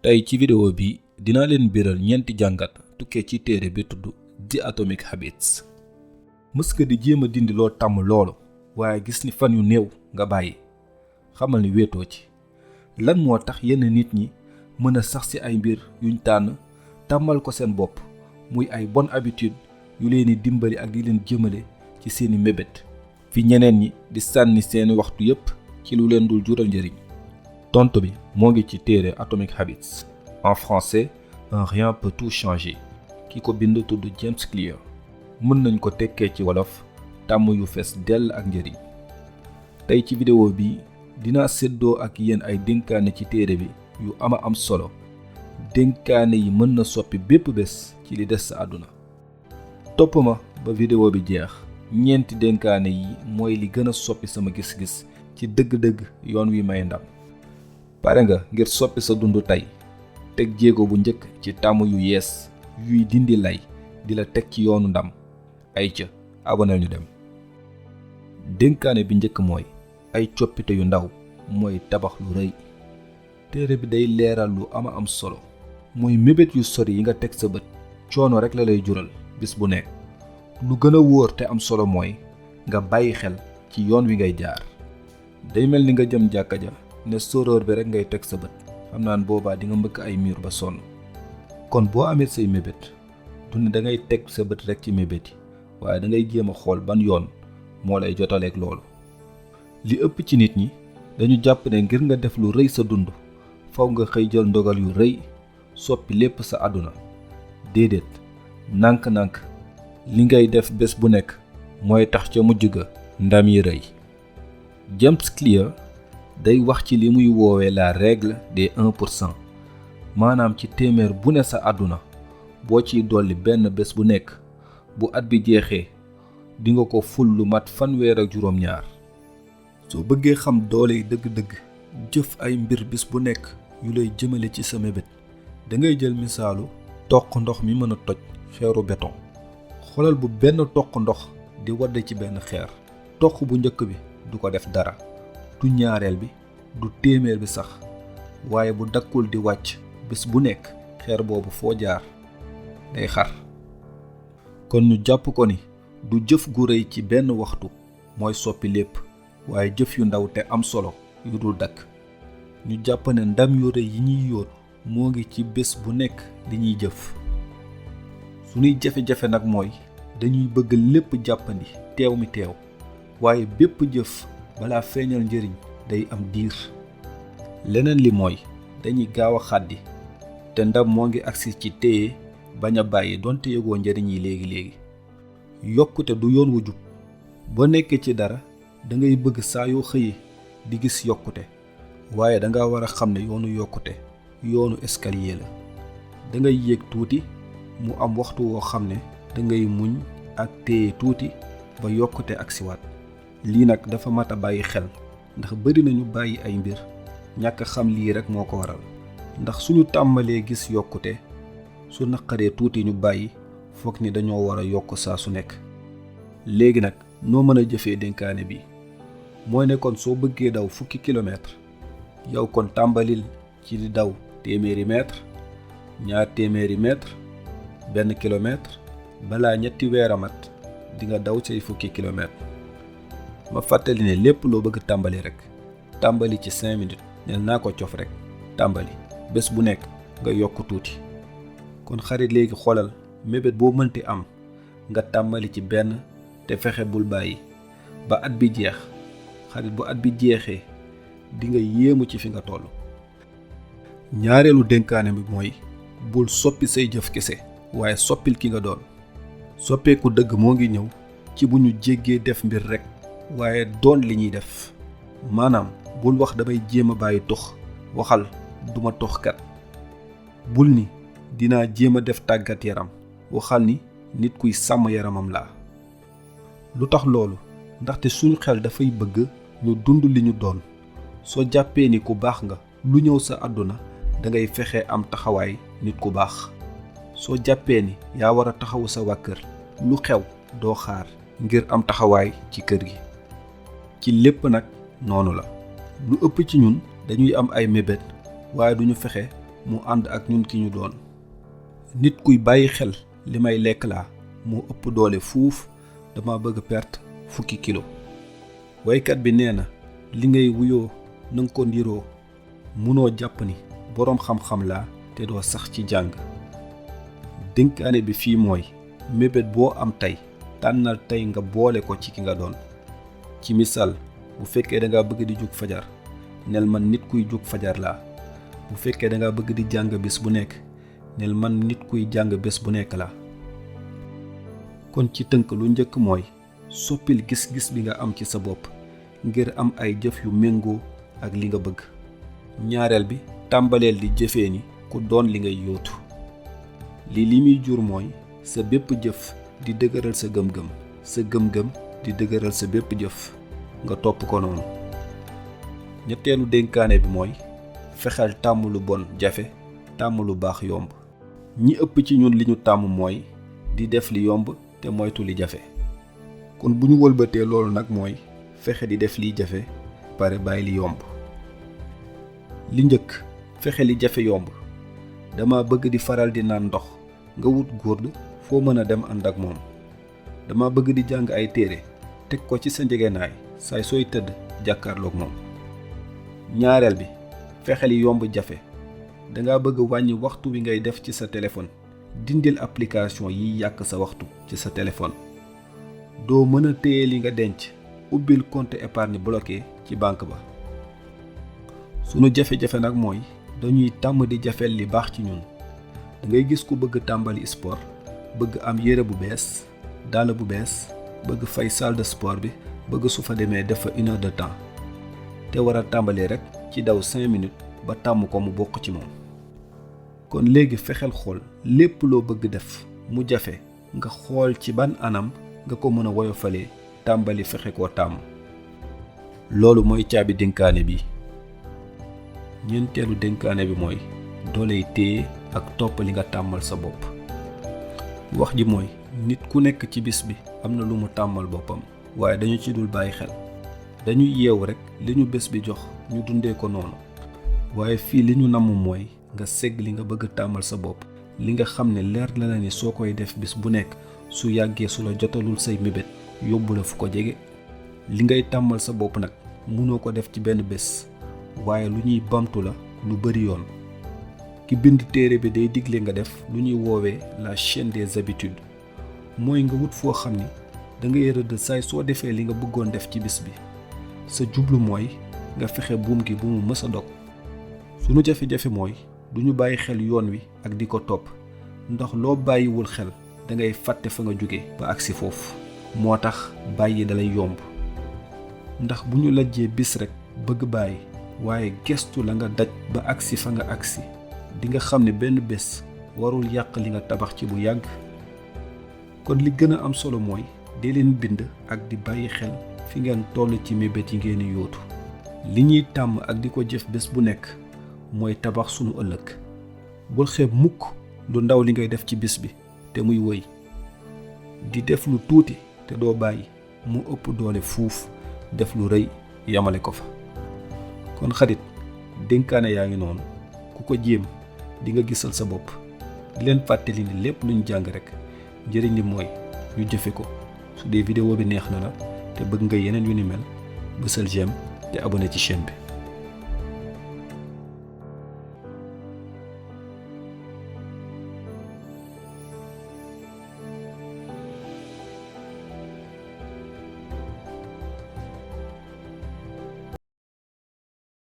tey ci vidéo bi dinaa leen biral ñeenti jàngat tukkee ci téere bi tudd The Atomic Habits. mës nga di jéem a dindi loo tàmm loolu waaye gis ni fan yu néew nga bàyyi xamal ni wéetoo ci. lan moo tax yenn nit ñi mën a sax ci ay mbir yuñ tànn tàmmal ko seen bopp muy ay bonne habitude yu leen di dimbali ak di leen jëmale ci seeni mébét fi ñeneen ñi di sànni seeni waxtu yépp ci lu leen dul jural njëriñ. tontu bi moo ngi ci téere Atomic Habits en français un rien peut tout changer ki ko bind tudd James Clear. mën nañ ko tekkee ci wolof tàmm yu fees dell ak njëriñ. tey ci vidéo bi dinaa séddoo ak yéen ay dénkaane ci téere bi yu am solo. dénkaane yi mën na soppi bépp bés ci li des sa àdduna. topp ma ba vidéo bi jeex. ñeenti dénkaane yi mooy li gën a soppi sama gis-gis ci dëgg-dëgg yoon wi may ndam. pare nga ngir soppi sa dund tey teg jéego bu njëkk ci tàmm yu yees yuy dindi lay di la teg ci yoonu ndam. ay ca aboneel ñu dem. dénkaane bi njëkk mooy ay coppite yu ndaw mooy tabax lu rëy. téere bi day leeral lu am solo mooy mébét yu sori yi nga teg sa bët coono rek la lay jural bis bu nekk. lu gën a wóor te am solo mooy nga bàyyi xel ci yoon wi ngay jaar. day mel ni nga jëm jàkka ja ne sóoróor bi rek ngay teg sa bët xam naan boobaa di nga mbëkk ay mur ba sonn. kon boo amee say mébét du ne da ngay teg sa bët rek ci mébét yi waaye da ngay jéem a xool ban yoon moo lay jotaleeg loolu. li ëpp ci nit ñi dañu jàpp ne ngir nga def lu rëy sa dund faw nga xëy jël ndogal yu rëy soppi lépp sa àdduna. déedéet nànk-nànk li ngay def bés bu nekk mooy tax ca mujj ga ndam yi rëy. James Clear day wax ci li muy woowee la règle des 1%. maanaam ci téeméer bu ne sa àdduna boo ciy dolli benn bés bu nekk bu at bi jeexee di nga ko ful lu mat 32. soo bëggee xam doole yi dëgg-dëgg jëf ay mbir bis bu nekk yu lay jëmale ci sa mébét da ngay jël misaalu toq ndox mi mën a toj xeeru béton. xoolal bu benn toq ndox di wadd ci benn xeer toq bu njëkk bi du ko def dara du ñaareel bi du téeméer bi sax waaye bu dakkul di wàcc bés bu nekk xeer boobu foo jaar day xar. kon ñu jàpp ko ni du jëf gu rëy ci benn waxtu mooy soppi lépp waaye jëf yu ndaw te am solo yu dul dakk. ñu jàpp ne ndam yu rëy yi ñuy yóot moo ngi ci bés bu nekk li ñuy jëf. suñuy jafe-jafe nag mooy dañuy bëgg lépp jàppandi teew mi teew waaye bépp jëf balaa feeñal njëriñ day am diir. leneen li mooy dañuy gaaw a xàddi te ndam moo ngi agsi ci téye bañ a bàyyi donte yëgoo njëriñ yi léegi. yokkute du yoon wu jub. boo nekkee ci dara da ngay bëgg saa yoo xëyee di gis yokkute waaye da nga war a xam ne yoonu yokkute yoonu escalier la. da ngay yéeg tuuti mu am waxtu woo xam ne da ngay muñ ak téye tuuti ba yokkute agsiwaat. lii nag dafa mat a bàyyi xel ndax bari nañu bàyyi ay mbir ñàkk xam lii rek moo ko waral. ndax suñu tàmbalee gis yokkute su naqaree tuuti ñu bàyyi foog ni dañoo war a yokk saa su nekk. léegi nag noo mën a jëfee dénkaane bi mooy ne kon soo bëggee daw 10 kilomètre yow kon tàmbalil ci di daw 100 mètre 200 mètre 1 kilomètre balaa 3 weer a mat di nga daw say 10 kilomètre. ma fàttali ne lépp loo bëgg tàmbali rek tàmbali ci 5 minutes nel naa ko cof rek tàmbali bés bu nekk nga yokk tuuti. kon xarit léegi xoolal mébét boo mënti am nga tàmbali ci benn te fexe bul bàyyi ba at bi jeex. xarit bu at bi jeexee di nga yéemu ci fi nga toll. ñaareelu dénkaane bi mooy bul soppi say jëf kese waaye soppil ki nga doon. soppeeku dëgg moo ngi ñëw ci bu ñu jéggee def mbir rek waaye doon li ñuy def. maanaam bul wax damay jéem a bàyyi tox waxal duma toxkat. bul ni dinaa jéem a def tàggat yaram waxal ni nit kuy sàmm yaramam laa. lu tax loolu ndaxte suñu xel dafay bëgg ñu dund li ñu doon. soo jàppee ni ku baax nga lu ñëw sa àdduna da ngay fexe am taxawaay nit ku baax. soo jàppee ni yaa war a taxawu sa waa kër lu xew doo xaar ngir am taxawaay ci kër gi. ci lépp nag noonu la. lu ëpp ci ñun dañuy am ay mébét waaye duñu fexe mu ànd ak ñun ki ñu doon. nit kuy bàyyi xel li may lekk laa moo ëpp doole fuuf dama bëgg perte 10 kilo. waykat bi nee na li ngay wuyoo nanga ko ndiroo munoo jàpp ni boroom xam-xam laa te doo sax ci jàng. dénkaane bi fii mooy mébét boo am tey tànnal tey nga boole ko ci ki nga doon. ci misaal bu fekkee da nga bëgg di jug fajar nel man nit kuy jug fajar laa. bu fekkee da nga bëgg di jàng bés bu nekk nel man nit kuy jàng bés bu nekk laa. kon ci tënk lu njëkk mooy soppil gis-gis bi nga am ci sa bopp ngir am ay jëf yu méngoo ak li nga bëgg. ñaareel bi tàmbaleel di jëfee ni ku doon li ngay yóotu. li muy jur mooy sa bépp jëf di dëgëral sa gëm-gëm, sa gëm-gëm di dëgëral sa bépp jëf nga topp ko noonu. ñetteelu dénkaane bi mooy fexeel tàmm lu bon jafe tàmm lu baax yomb. ñi ëpp ci ñun li ñu tàmm mooy di def li yomb te moytu li jafe. kon bu ñu wëlbatee loolu nag mooy fexe di def liy jafe pare bàyyi li yomb. li njëkk fexe li jafe yomb. dama bëgg di faral di naan ndox nga wut gourde foo mën a dem ànd ak moom. dama bëgg di jàng ay téere teg ko ci sa njëgënaay saay sooy tëdd jàkkaarloog moom. ñaareel bi fexe li yomb jafe. danga bëgg wàññi waxtu wi ngay def ci sa téléphone dindil application yi yàq sa waxtu ci sa téléphone. doo mën a téye li nga denc ubbil compte épargne bloqué ci banque ba. sunu jafe-jafe nag mooy dañuy tàmm di jafeel li baax ci ñun. da ngay gis ku bëgg tàmbali sport bëgg am yére bu bees dàll bu bees bëgg fay salle de sport bi bëgg su fa demee def fa 1 heure de temps te war a tàmbali rek ci daw 5 minutes ba tàmm ko mu bokk ci moom. kon léegi fexeel xool lépp loo bëgg def mu jafe nga xool ci ban anam nga ko mën a woyofalee tàmbali fexe koo tàmm. loolu mooy caabi dénkaane bi. ñeenteelu dénkaane bi mooy dooley téye ak topp li nga tàmmal sa bopp. wax ji mooy nit ku nekk ci bis bi am na lu mu tàmmal boppam waaye dañu ci dul bàyyi xel. dañuy yeewu rek li ñu bés bi jox ñu dundee ko noonu. waaye fii li ñu namm mooy nga segg li nga bëgg tàmmal sa bopp li nga xam ne leer na la ni soo koy def bis bu nekk su yàggee su la jotalul say mébét yóbbu la fu ko jege. li ngay tàmmal sa bopp nag mënoo ko def ci benn bés waaye lu ñuy bamtu la lu bari yoon. ki bind téere bi day digle nga def lu ñuy woowee la chaîne des habitudes. mooy nga wut foo xam ni da ngay rëdd saay soo defee li nga bëggoon def ci bis bi sa jublu mooy nga fexe buum gi bu mu mës a dog. sunu jafe-jafe mooy duñu bàyyi xel yoon wi ak di ko topp ndax loo bàyyiwul xel da ngay fàtte fa nga jóge ba agsi foofu. moo tax bàyyi dalay yomb ndax bu ñu lajjee bis rek bëgg bàyyi waaye gestu la nga daj ba agsi fa nga agsi di nga xam ne benn bés warul yàq li nga tabax ci bu yàgg. kon li gën a am solo mooy dee leen bind ak di bàyyi xel fi ngeen toll ci mébét yi ngeen yóotu. li ñuy tàmm ak di ko jëf bés bu nekk mooy tabax sunu ëllëg. bul xeeb mukk lu ndaw li ngay def ci bis bi te muy wëy. di def lu tuuti te doo bàyyi mu ëpp doole fuuf def lu rëy yamale ko fa. kon xarit dénkaane yaa ngi noonu ku ko jéem di nga gisal sa bopp. di leen fàttali ni lépp luñ jàng rek njëriñ li mooy ñu jëfe ko. su dee vidéo bi neex na la te bëgg nga yeneen yu ni mel bësal j'aime te abonné ci chaîne bi.